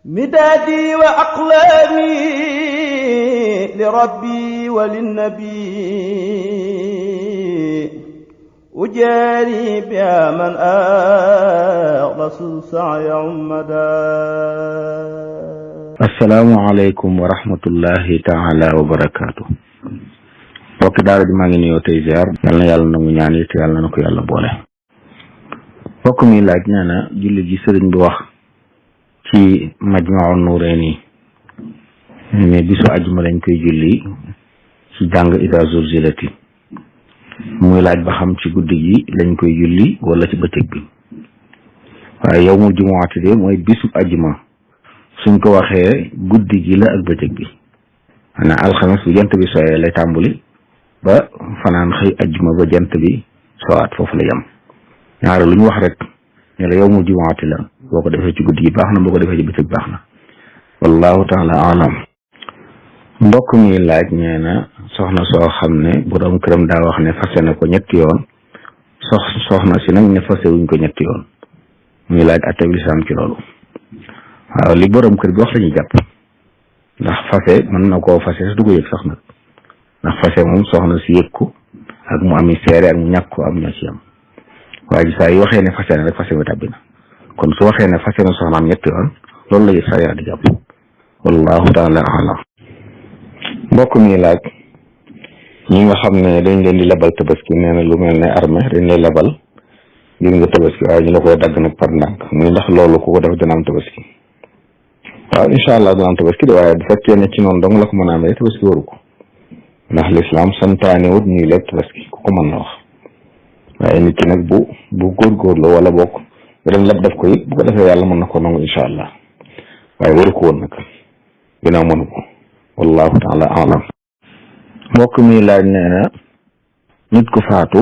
مدادي وأقلامي لربي وللنبي أجاري بها من أغلس السعي عمدا. السلام عليكم ورحمة الله تعالى وبركاته. bokk daara ji maa ngi nuyoo tey ziar yal na yàlla nangu ñaan yi te yàlla na ko yàlla boole. bokk mi laaj nee na julli gi sëriñ bi wax ci Majmahun Nurayni ne bisu àjjuma lañ koy julli ci jàng Iza Zulzilati, muy laaj ba xam ci guddi gi lañ koy julli wala ci bëccëg bi. waaye yawmul jumu'ati de mooy bisu àjjuma, suñ ko waxee guddi gi la ak bëccëg bi. xanaa alxames bu jant bi sooyee lay tàmbuli ba fanaan xëy ajjuma ba jant bi sowaat, foofu la yem. ñaare lu ñu wax rek ne la yawmul jumu'ati la, boo ko defee ci guddi gi baax na, boo ko defee ci bëccëg baax na. wallahu taala alam. mbokk mi laaj nee na soxna soo xam ne borom këram daa wax ne fase na ko ñetti yoon, soxna si nag ne fase wuñ ko ñetti yoon, muy laaj atteb lislaam ci loolu. waaw li borom kër bi wax lañuy jàpp, ndax fase mën na koo fase sa du ko yëg sax nag, ndax fase moom soxna si yëg ko ak mu ami seere ak mu ñàkk ko am ñoo ci am. waaye ji saa yi waxee ne fase na rek fase bi tàbbi na, kon su waxee ne fase na soxnaam ñetti yoon loolu la yëg saa yaa di jàpp. wallahu taala alam. mbokk mi laaj ñi nga xam ne dañ leen di labal tabaski, nee na lu mel ne armée dañ lay labal ngir nga tabaski waaye ñu la koy dagg nag par ndànk, muy ndax loolu ku ko def dina am tabaski. waaw incha allah dina am tabaski de, waaye bu fekkee ne ci noonu dong la ko mën a amee tabaski waru ko, ndax lislaam santaane wut ñuy lekk tabaski ku ko mën na wax. waaye nit ki nag bu góorgóorlu wala bokk ren lab def ko it bu ko defee yàlla mën na ko nangu incha allah, waaye waru ko woon nag ginnaaw mënu ko. wallahu taala alam. mbokk mi laaj nee na nit ku faatu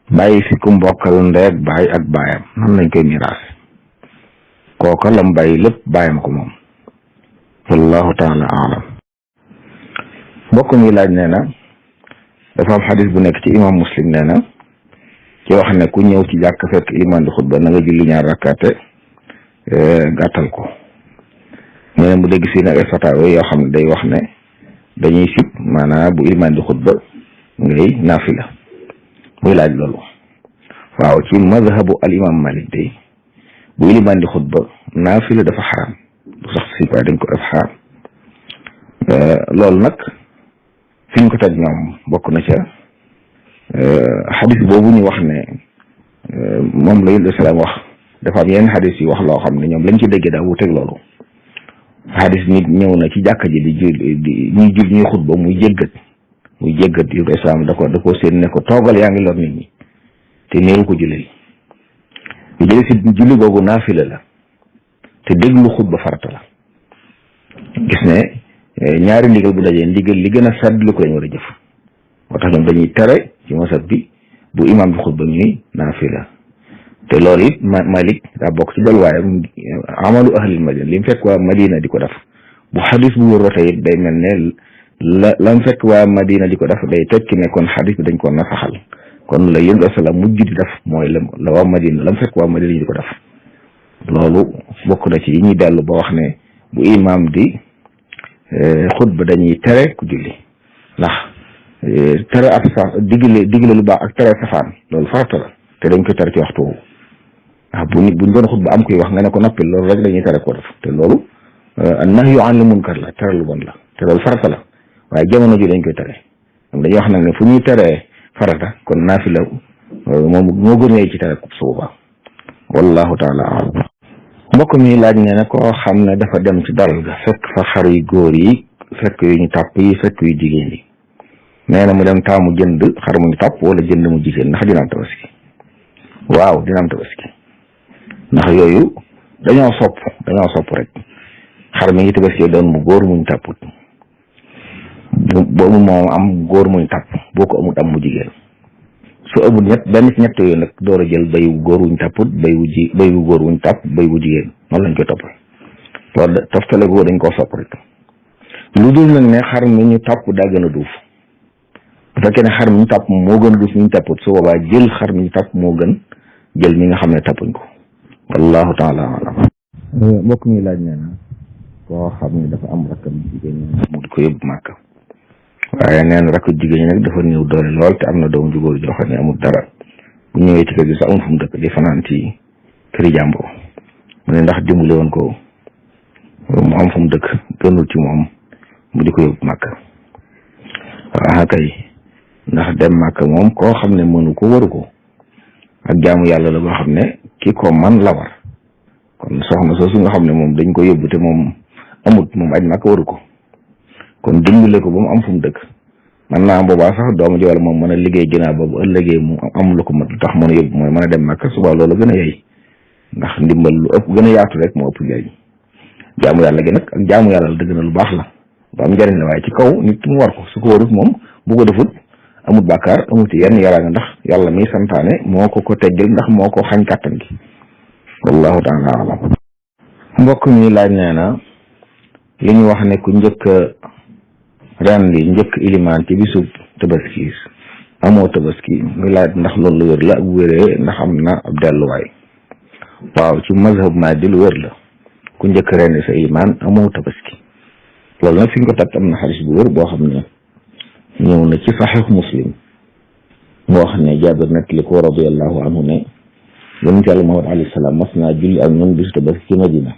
bàyyi fi ku mbokkal ndey ak baay ak baayam, nan lañ koy miraas? kooka lam bàyyi lépp bàyyam ko moom. wallahu taala alam. mbokk mi laaj nee na dafa am xadis bu nekk ci imam Muslim nee na ci wax ne ku ñëw ci jàkk fekk iman di xutba na nga julli ñaar rakkaate gàttal ko. nee na mu dégg fii nag ay fataawe yoo xam ne day wax ne dañuy sib maanaam bu iman di xutba ngay naafila, muy laaj loolu. waaw ci mazhabu al imam Malik day bu ilimaan di xutba naafila dafa xaraam, du sax si waaye dañ ko def xaraam. loolu nag fi ñu ko teg ñoom bokk na ca xadis boobu ñu wax ne moom la yonent salaam wax, dafa am yenn xadis yi wax loo xam ne ñoom lañ ci déggee daa wuuteeg loolu. xadis nit ñëw na ci jàkka ji ñuy xutba muy jéggat yonent salaam da ko seen ne ko toogal, yaa ngi lor nit ñi, te néew ko julli. lu jële si julli googu naafila la, te déglu xutba farata la. gis ne ñaari ndigal bu dajee ndigal li gën a sàddlu ko lañ war a jëf, moo tax ñoom dañuy tere ci masab bi bu imaam bi xutba ñuy naafila. te loolu it Malik daa bokk ci dalwaayam amalu ahlil madina, li mu fekk waa Madina di ko def. bu xadis bu wër rote it day mel ne lam fekk waa Madina di ko def day tekki ne kon xadis bi dañ ko nasaxal, kon la yéen asalaam mujj di def mooy la waa Madina lam fekk waa Madina di ko def. loolu bokk na ci yi ñuy dellu ba wax ne bu imaam di xutba dañuy tere ku julli, ndax tere ab sa digle lu baax ak tere safaan loolu farata la, te dañ koy tere ci waxtu woowu. ndax buñ doon xutba am koy wax nga ne ko noppil, loolu rek dañuy tere ko def, te loolu nahyu anil munkar la, tere lu bon la, te loolu farata la. waaye jamono ji dañ koy tere, dañuy wax nag ne fu ñuy teree farata kon naafila moom moo gën a ci tere ko su boobaa. wallahu taala alam. mbokk mi laaj nee na koo xam ne dafa dem ci dal ga fekk fa xar yu góor yi, fekk yu ñu tàpp yi, fekk yu jigéen yi. nee na mu dem taamu jënd xar mu ñu tàpp wala jënd mu jigéen, ndax dina am tabaski? waaw dina am tabaski, ndax yooyu dañoo sopp rek. xar mi ngi tabaski doon mu góor muñ tàpput, boobu moom am góor muñ tàpp, boo ko amut am mu jigéen. su amul benn ci ñett yooyu nag door a jël bay wu góor wuñ tàpput, bay wu góor wuñ tàpp, bay wu jigéen, noonu lañ koy toppal. loolu toftale goo dañ koo sopp rek. lu dul nag ne xar mi ñu tàpp daa gën a duuf, bu fekkee ne xar mi ñu tàpp moo gën a duuf mi ñu tàpput, su boobaa jël xar mi ñu tàpp moo gën jël mi nga xam ne tàppuñ ko. wallahu taala alam. mbokk mi laaj nee na koo xam ne dafa am rakkam jigéen mu di ko yóbbu màkk waaye nee na rakk jigéen ñi nag dafa néew doole lool te am na doom ju góor joo xam ne amul dara bu ñëwee ci kër gi sax amul fu mu dëkk di fanaan ci këri jàmbur mu ne ndax dimbale woon ko mu am fu mu dëkk gënul ci moom mu di ko yóbbu màkk waaw kay ndax dem màkk moom koo xam ne mënu ko waru ko ak jaamu yàlla la boo xam ne ki ko man la war kon soxna soosu nga xam ne moom dañ ko yóbbu te moom amut moom aj màkk waru ko kon dimbale ko ba mu am fu mu dëkk man naa am boobaa sax doomu ji wala moom mën a liggéey ginnaaw boobu ëllëgee mu am lu ko mat lu tax mën a yóbbu mooy mën a dem màkk suba loolu gën a yey ndax ndimbal lu ëpp gën a yaatu rek moo ëpp njëriñ jaamu yàlla gi nag ak jaamu yàlla la dëgg na lu baax la bu am njëriñ la waaye ci kaw nit mu war ko su ko warut moom bu ko defut amut bàkkaar amut yenn yaraanga ndax yàlla miy santaane moo ko teggil ndax moo ko xañ kàttan gi wallahu taala alam mbokk mi laaj nee na li ñu wax ne ku njëkk ren li njëkk ilimaan ci bisub tabaski amoo tabaski muy laaj ndax loolu lu wér la ak bu wéree ndax am na ab delluwaay waaw ci mazhab Maalik lu wér la ku njëkk ren sa ilimaan amoo tabaski loolu nag fi ñu ko teg am na xadis bu wér boo xam ne ñëw na ci saxiix Muslim moo wax ne Jaabir nettali ko radiyallahu anhu ne yonent Yàlla Muhammad alayhi salaam mas naa julli ak ñun bisu tabaski ci Madina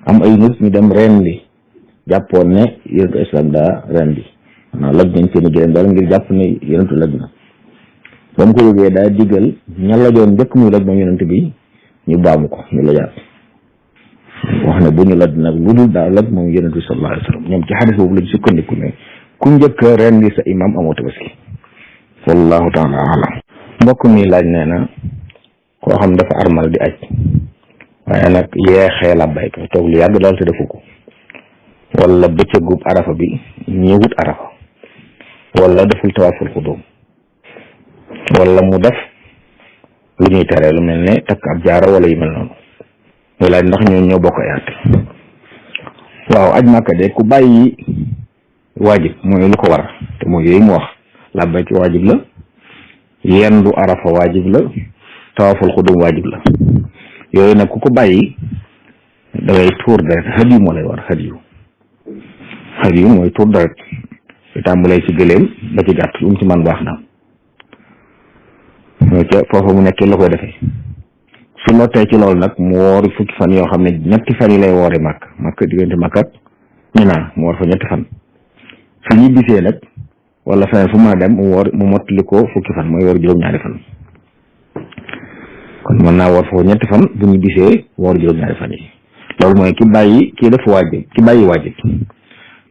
am ay nit ñu dem ren li jàppoon ne yonentu islam daa ren li maanaam laj nañ seen i gëléem daal ngir jàpp ne yonentu laj na ba mu ko yógee daa digal ña lajoon njëkk muy laj moom yonent bi ñu baamu ko ñu lajaat wax ne bu ñu laj nag lu dul daa laj moom yonent bi sallallahu alayhi wa sallam ñoom ci xadis boobu lañ sukkandiku ne ku njëkk ren li sa imam amoo tabaski wallahu taala alam mbokk mi laaj nee na koo xam dafa armal di aj waaye nag yeexee labbayka toog lu yàgg daal te defu ko wala bëccëgub arafa bi ñëwut arafa wala deful tawaaful xudum wala mu def lu ñuy tere lu mel ne takk ab jaara wala yu mel noonu muy laaj ndax ñoo bokk ay àtte waaw aj Màkka de ku bàyyi waajib mooy lu ko war te mooy yooyu mu wax labbayka waajib la yendu arafa waajib la tawaaful xudum waajib la yooyu nag ku ko bàyyi da ngay tuur deret hadiyu moo lay war hadiyu mooy tuur deret di tàmbalee ci gëléem ba ci gàtt lu mu ci man baax na mooy ca foofa mu nekkee la koy defee su lottee ci loolu nag mu woor fukki fan yoo xam ne ñetti fan yi lay woore màkk diggante màkk ak Mina mu woor fa ñetti fan su ñibbisee nag wala feneen fu mën a dem mu mottali ko fukki fan mooy woor juróom-ñaari fan kon mën naa woor foofu ñetti fan bu ñu bisee woor juróom-ñaari fan yi loolu mooy ki def waajib ki bàyyi waajib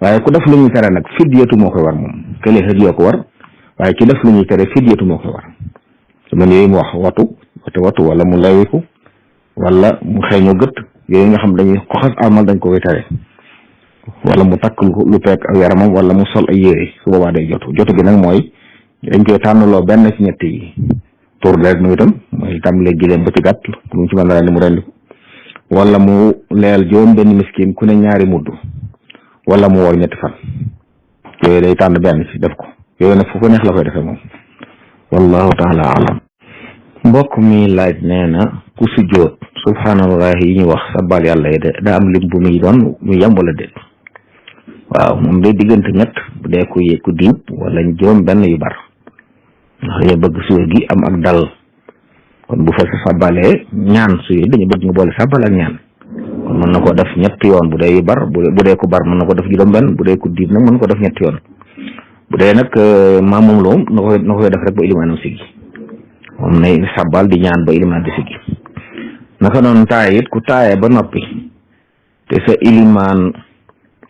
waaye ku def lu ñuy tere nag fidyatu moo koy war moom kële hadiya ko war waaye ki def lu ñuy tere fidyatu moo koy war su man yooyu mu wax watu wala mu lawiku wala mu xeeñoo gët yooyu nga xam dañuy ko xas amal dañ ko koy tere wala mu takk lu peek ak yaramam wala mu sol ay yére su boobaa day jotu gi nag mooy dañ koy tànnaloo benn ci ñett yi tur deret mu itam mooy tàmbalee gileem ba ci gàtt lu mu ci mën a rendi mu rendi ko wala mu leel juróom benn miskin ku ne ñaari mudd wala mu woor ñetti fan yooyu day tànn benn ci def ko yooyu nag fu ko neex la koy defee moom wallahu taala alam mbokk mi laaj nee na ku sujjóot subhaanallahi yi ñu wax sabbal yàlla yi de daa am lim bu muy doon mu yem wala déet waaw moom day diggante ñett bu dee ku diib wala juróom benn yu bar ndax dañoo bëgg suur gi am ak dal kon bu fa sa sàbbalee ñaan suy dañu bëgg nga boole sàbbal ak ñaan kon mën na ko def ñetti yoon bu dee yu bar bu dee ku bar mën na ko def juróom benn bu dee ku diib nag mën na ko def ñetti yoon bu dee nag maamum loom na koy def rek ba ilimaanam siggi moom nay sàbbal di ñaan ba ilimaan di siggi naka noonu taay it ku taaye ba noppi te sa ilimaan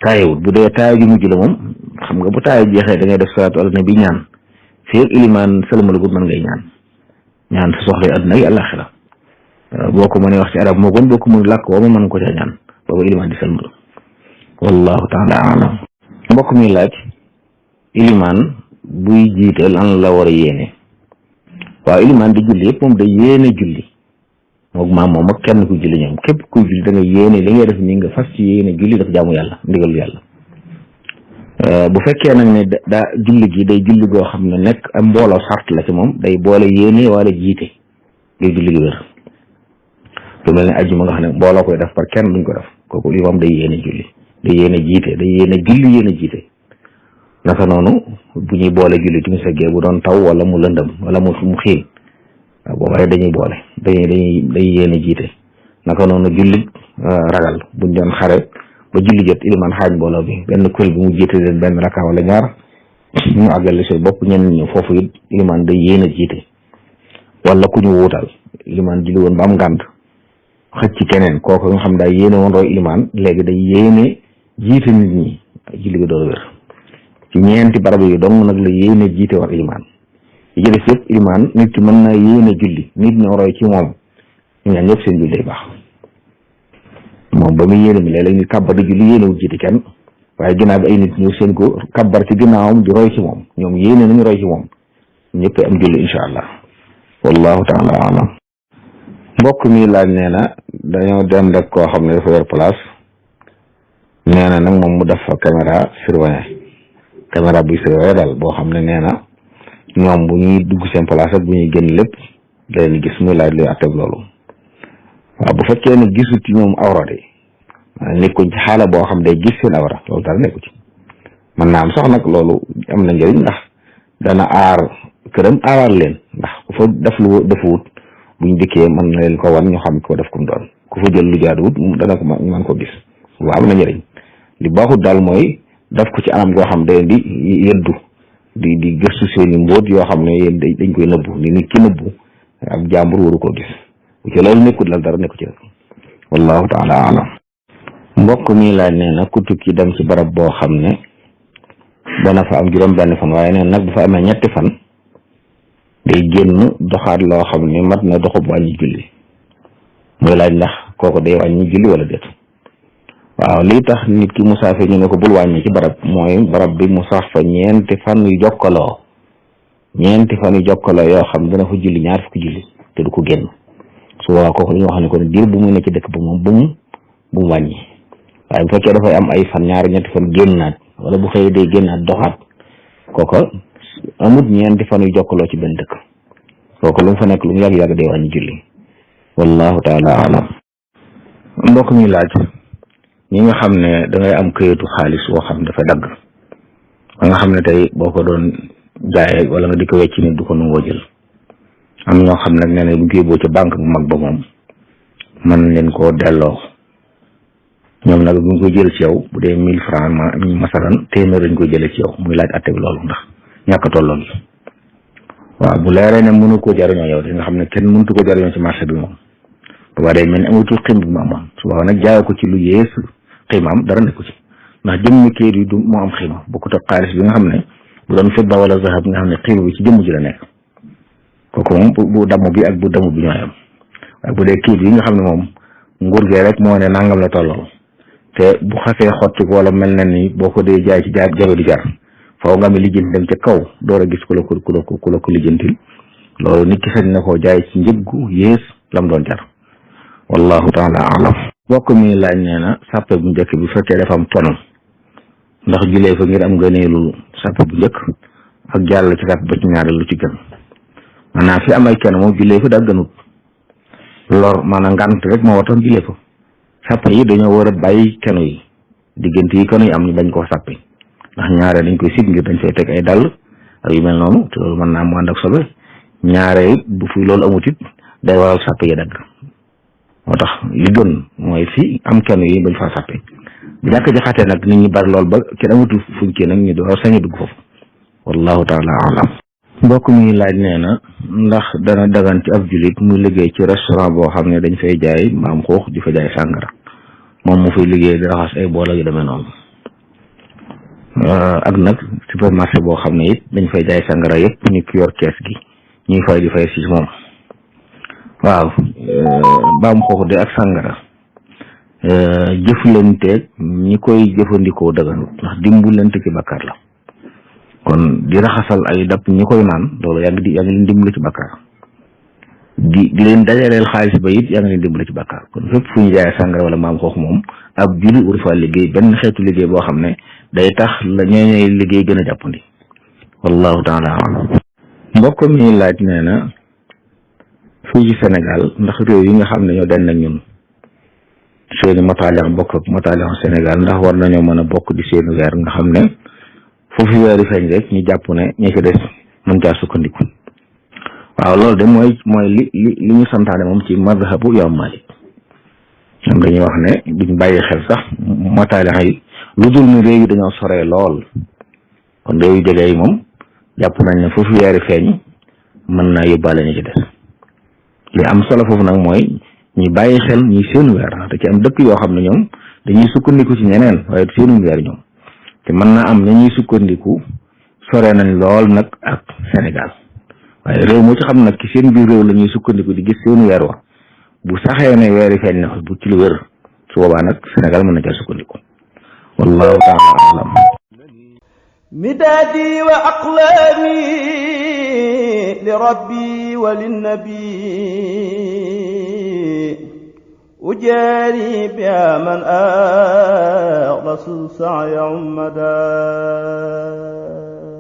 taayewut bu dee taay ju mujj la moom xam nga bu taay jeexee da ngay def salaatu ala nabi ñaan fii ilimaan salamalugut mën ngay ñaan sa soxla adduna yi àllaaxira boo ko mënee wax ci arab moo gën boo ko mën làkk woo ma mën ko ca ñaan booba ilimaan di salmalu wallahu taala alam mbokk mi laaj ilimaan buy jiite lan la war a yéene waaw ilimaan di julli yëpp moom day yéene julli moom ak kenn ku julli ñoom képp kuy julli da nga yéene li ngay def nii nga fas ci yéene julli dafa jaamu yàlla ndigalu yàlla bu fekkee nag ne daa julli gi day julli goo xam ne nekk am mbooloo sart la ci moom day boole yéene wala jiite day julli gi wér lu mel ne ajjuma nga xam ne mbooloo koy def par kenn duñ ko def kooku imam day yéene julli day yéene jiite day yéene julli yéene jiite naka noonu bu ñuy boole julli timis ak gee bu doon taw wala mu lëndëm wala mu xiin waaw booba dañuy boole day yéene jiite naka noonu julli ragal buñ doon xare ba julli jot iliman xaaj mbooloo bi benn kuréel bi mu jiite leen benn rakka wala ñaar ñu àggale seen bopp ñenn ñi foofu it iliman day yéene jiite wala ku ñu wuutal iliman julli woon ba am ngànt xëcc ci keneen kooku nga xam daa yéene woon roy iliman léegi day yéene jiite nit ñi julli bi doon wér ci ñeenti barab yi dong nag la yéene jiite war iliman yi ci des yëpp iliman nit ki mën naa yéene julli nit ñoo roy ci moom ñu ñaan ñëpp seen julli day baax moom ba muy yéene mi léeg-léeg ñu kàbbar di julli yéene wu jiite kenn waaye ginnaaw bi ay nit ñëw seen ko kàbbar ci ginnaawam di roy ci moom ñoom yéene nañu roy ci moom ñëpp am julli incha allah wallahu taala alam mbokk mi laaj nee na dañoo dem rek koo xam ne dafa yor place nee na nag moom mu def fa caméra buy surveiller daal boo xam ne nee na ñoom bu ñuy dugg seen place ak bu ñuy génn lépp da leen gis muy laaj luy atteb loolu waaw bu fekkee ne gisut ci ñoom awra de nekkuñ ci xaala boo xam day gis seen awra loolu dara nekku ci mën naa am sax nag loolu am na njëriñ ndax dana aar këram aaral leen ndax ku fa def lu defuwut buñ dikkee mën na leen ko wan ñu xam ko def kum doon ku fa jël lu jaaduwut dana ko mën ko gis waaw am na njëriñ li baaxut daal mooy daf ko ci anam goo xam day di yëddu di gëstu seeni mbóot yoo xam ne yéen dañ koy nëbbu ni nit ki nëbbu ab jàmbur waru koo gis bu ci loolu nekkut la dara nekku ci rek wallahu taala alam mbokk mi laaj nee na ku tukki dem ci barab boo xam ne dana fa am juróom benn fan waaye neen nag bu fa amee ñetti fan day génn doxaat loo xam ne mat na doxub wàññi julli muy laaj ndax kooku day wàññi julli wala déet waaw lii tax nit ki musaafir ñu ne ko bul wàññi ci barab mooy barab bi mu sax fa ñeenti fan yu jokkaloo yoo xam dana fa julli ñaar fukki julli te du ko génn su boobaa kooku dañuy wax ne ko ne diir bu muy ne ci dëkk ba moom bu mu wàññi waaye bu fekkee dafay am ay fan ñaari ñetti fan génnaat wala bu xëyee day génnaat doxaat kooka amut ñeenti fan yu jokkaloo ci benn dëkk kooku lu mu fa nekk lu mu yàgg-yàgg day wàññi julli wallahu taala alam mbokk mi laaj ñi nga xam ne dangay am këyitu xaalis woo xam dafa dagg ba nga xam ne tey boo ko doon jaayee wala nga di ko wecc nit du ko nangoo jël am ñoo xam nag nee na bu ñu koy boo ca banque bu mag ba moom mën leen koo delloo ñoom nag bu ñu koy jël ci yow bu dee 1000 francs masalan téeméer lañ koy jëlee ci yow muy laaj atte bi loolu ndax ñàkk tolloo gi waaw bu leeree ne mënu koo jariñoo yow di nga xam ne kenn mënutu ko jariñoo ci marché bi moom bu baax day mel ni amatul xim bi mu amoon su boobaa nag jaayoo ko ci lu yées ximaam dara nekku ci ndax jëmmi kayit yi du moo am xima bokkut ak xaalis bi nga xam ne bu doon fidda wala zahab nga xam ne xima bi ci jëmm ji la nekk kooku moom bu damm bi ak bu damm bi ñooyam waaye bu dee kayit yi nga xam ne moom nguur gee rek moo ne nangam la tolloo te bu xasee xotti ko wala mel na ni boo ko dee jaay ci jabe du jar faaw nga am lijjanti dem ca kaw door a gis ku la ko lijjantil loolu nit ki sañ na koo jaay ci njëggu yées lam doon jar wallahu taala alam bokk mi laaj nee na sàppe bu njëkk bi fekkee dafa am kenu ndax julee fa ngir am ngëneelu sàppe bu njëkk ak jàll ci sàppe ba ci ñaareel lu ci gën maanaam fi am ay kenu moom julee fa daa gënut lor maanaam ngànt rek moo watoon julee fa sàppe yi dañoo war a bàyyi kenu yi diggante yi kenu yi am ñu bañ koo sàppi ndax ñaareel dañ koy sib ngir dañ fay teg ay dàll ak yu mel noonu te loolu mën naa mu ànd ak sobe ñaareel bu fi loolu amut it day waral sàppe yi dagg moo tax li gën mooy fii am kenn yi bañ faa sàppe bu ñàkk jaxatee nag nit ñi bari lool ba kenn amatul fuñ kii nag ñu door sañu dugg foofu wallahu taala alam mbokk mi laaj nee na ndax dana dagan ci ab julit muy liggéey ci restaurant boo xam ne dañ fay jaay maam xuux di fa jaay sàngara moom mu fay liggéey di raxas ay bool yu demee noonu ak nag supermarché boo xam ne it dañ fay jaay sàngara yëpp ñu ki yor kees gi ñuy fay di fay si moom waaw baam xoox de ak sàngara jëflanteeg ñi koy jëfandikoo daganut ndax dimbulante ci bakkaar la kon di raxasal ay dab ñi koy naan loolu yaa ngi leen dimbali ci bakkaar di leen dajaleel xaalis ba it yaa ngi leen dimbali ci bakkaar kon fépp fu ñu jaayee sàngara wala maam xoox moom ab julli war fa liggéey benn xeetu liggéey boo xam ne day tax la ñooñee liggéey gën a jàppandi wallahu taala alam mbokk mi laaj nee na fii ci Sénégal ndax réew yi nga xam ne ñoo den nag ñun seeni mataalix bokk ak mataalixu Sénégal ndax war nañoo mën a bokk di seeni weer nga xam ne foofu weeri feeñ rek ñu jàpp ne ñi ci des mën caa sukkandiku waaw loolu de mooy li ñu santaane moom ci mazhabu Imam Malik ñoom dañuy wax ne duñ bàyyi xel sax mataalix yi lu dul ni réew yi dañoo soree lool kon réew yu jege yi moom jàpp nañ ne foofu weeri feeñ mën naa yóbbaale ñu ci des li am solo foofu nag mooy ñi bàyyi xel ñi seen weer ndax da ci am dëkk yoo xam ne ñoom dañuy sukkandiku ci ñeneen waaye seenu weer ñoom te mën naa am ña ñuy sukkandiku sore nañ lool nag ak Sénégal waaye réew moo ci xam nag ci seen biir réew la ñuy sukkandiku di gis seenu weer wa bu saxee ne weeri feeñ na bu ci lu wér su boobaa nag Sénégal mën na caa sukkandiku wallahu taala alam midaadi wa aqlaami li rabbi wa linnabi ujaari biha man axlasu saaya ummada